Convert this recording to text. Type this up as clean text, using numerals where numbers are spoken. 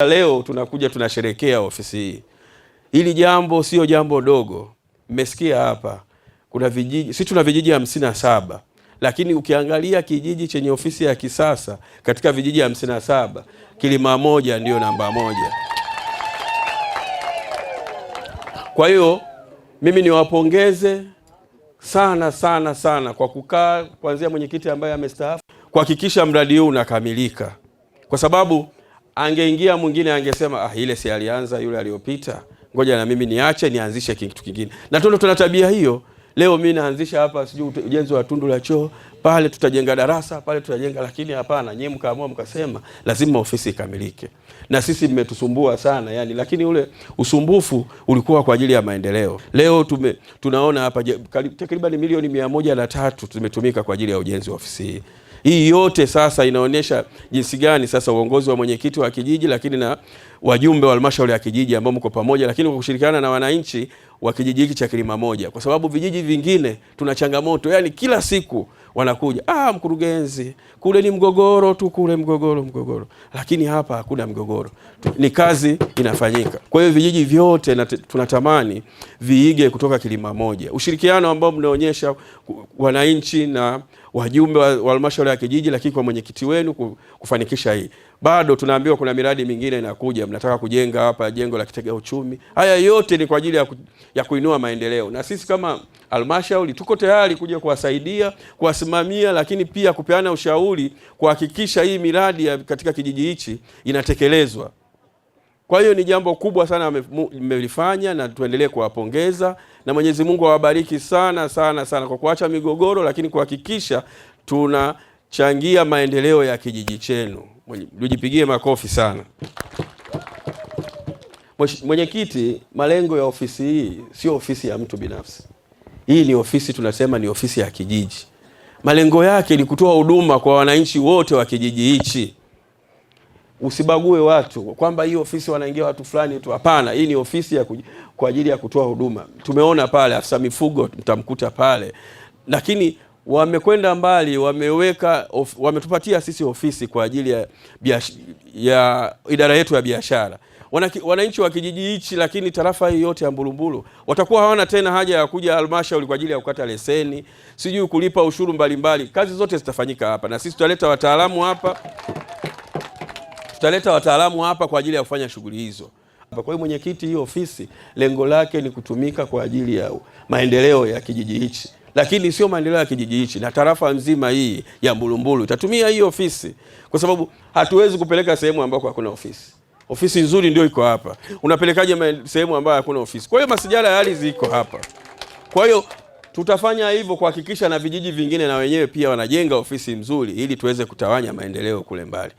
Leo tunakuja tunasherekea ofisi hii. Hili jambo sio jambo dogo. Mmesikia hapa kuna vijiji, sisi tuna vijiji 57, lakini ukiangalia kijiji chenye ofisi ya kisasa katika vijiji 57, Kilimamoja ndiyo namba moja. Kwa hiyo mimi niwapongeze sana sana sana kwa kukaa kuanzia mwenyekiti ambaye amestaafu kuhakikisha mradi huu unakamilika, kwa sababu angeingia mwingine angesema, ah, ile si alianza yule aliyopita, ngoja na mimi niache nianzishe kitu kingine. Na tuna tabia hiyo. Leo mimi naanzisha hapa sijui ujenzi wa tundu la choo, pale tutajenga darasa, pale tutajenga, lakini hapana, nyinyi mkaamua mkasema lazima ofisi ikamilike. Na sisi mmetusumbua sana yani, lakini ule usumbufu ulikuwa kwa ajili ya maendeleo. Leo tunaona hapa takriban milioni 103 zimetumika kwa ajili ya ujenzi wa ofisi hii. Hii yote sasa inaonyesha jinsi gani sasa uongozi wa mwenyekiti wa kijiji lakini na wajumbe wa halmashauri ya kijiji ambao mko pamoja, lakini kwa kushirikiana na wananchi wa kijiji hiki cha Kilimamoja, kwa sababu vijiji vingine tuna changamoto, yani kila siku wanakuja, ah, mkurugenzi, kule ni mgogoro tu, kule mgogoro mgogoro, lakini hapa hakuna mgogoro, ni kazi inafanyika. Kwa hiyo vijiji vyote tunatamani viige kutoka Kilimamoja, ushirikiano ambao mnaonyesha wananchi na wajumbe wa halmashauri ya kijiji, lakini kwa mwenyekiti wenu kufanikisha hii. Bado tunaambiwa kuna miradi mingine inakuja, mnataka kujenga hapa jengo la kitega uchumi. Haya yote ni kwa ajili ya kuinua maendeleo, na sisi kama halmashauri tuko tayari kuja kuwasaidia, kuwasimamia, lakini pia kupeana ushauri kuhakikisha hii miradi katika kijiji hichi inatekelezwa. Kwa hiyo ni jambo kubwa sana mmelifanya, na tuendelee kuwapongeza na Mwenyezi Mungu awabariki sana sana sana kwa kuacha migogoro, lakini kuhakikisha tunachangia maendeleo ya kijiji chenu. Tujipigie makofi sana. Mwenyekiti, malengo ya ofisi hii sio ofisi ya mtu binafsi. Hii ni ofisi, tunasema ni ofisi ya kijiji. Malengo yake ni kutoa huduma kwa wananchi wote wa kijiji hichi. Usibague watu kwamba hii ofisi wanaingia watu fulani tu. Hapana, hii ni ofisi kwa ajili ya kutoa huduma. Tumeona pale afisa mifugo mtamkuta pale, lakini wamekwenda mbali, wametupatia sisi ofisi kwa ajili ya idara yetu ya biashara. Wananchi wa kijiji hichi, lakini tarafa hii yote ya Mbulumbulu watakuwa hawana tena haja ya kuja halmashauri kwa ajili ya kukata leseni, sijui kulipa ushuru mbalimbali. Kazi zote zitafanyika hapa, na sisi tutaleta wataalamu hapa. Tutaleta wataalamu hapa kwa ajili ya kufanya shughuli hizo. Kwa hiyo mwenyekiti, hii ofisi lengo lake ni kutumika kwa ajili ya maendeleo ya kijiji hichi, lakini sio maendeleo ya kijiji hichi na tarafa nzima hii ya Mbulumbulu itatumia hii ofisi, kwa sababu hatuwezi kupeleka sehemu ambako hakuna ofisi. Ofisi nzuri ndio iko hapa, unapelekaje sehemu ambayo hakuna ofisi? Kwa hiyo masijala ya ardhi iko hapa. Kwa hiyo tutafanya hivyo kuhakikisha na vijiji vingine na wenyewe pia wanajenga ofisi nzuri ili tuweze kutawanya maendeleo kule mbali.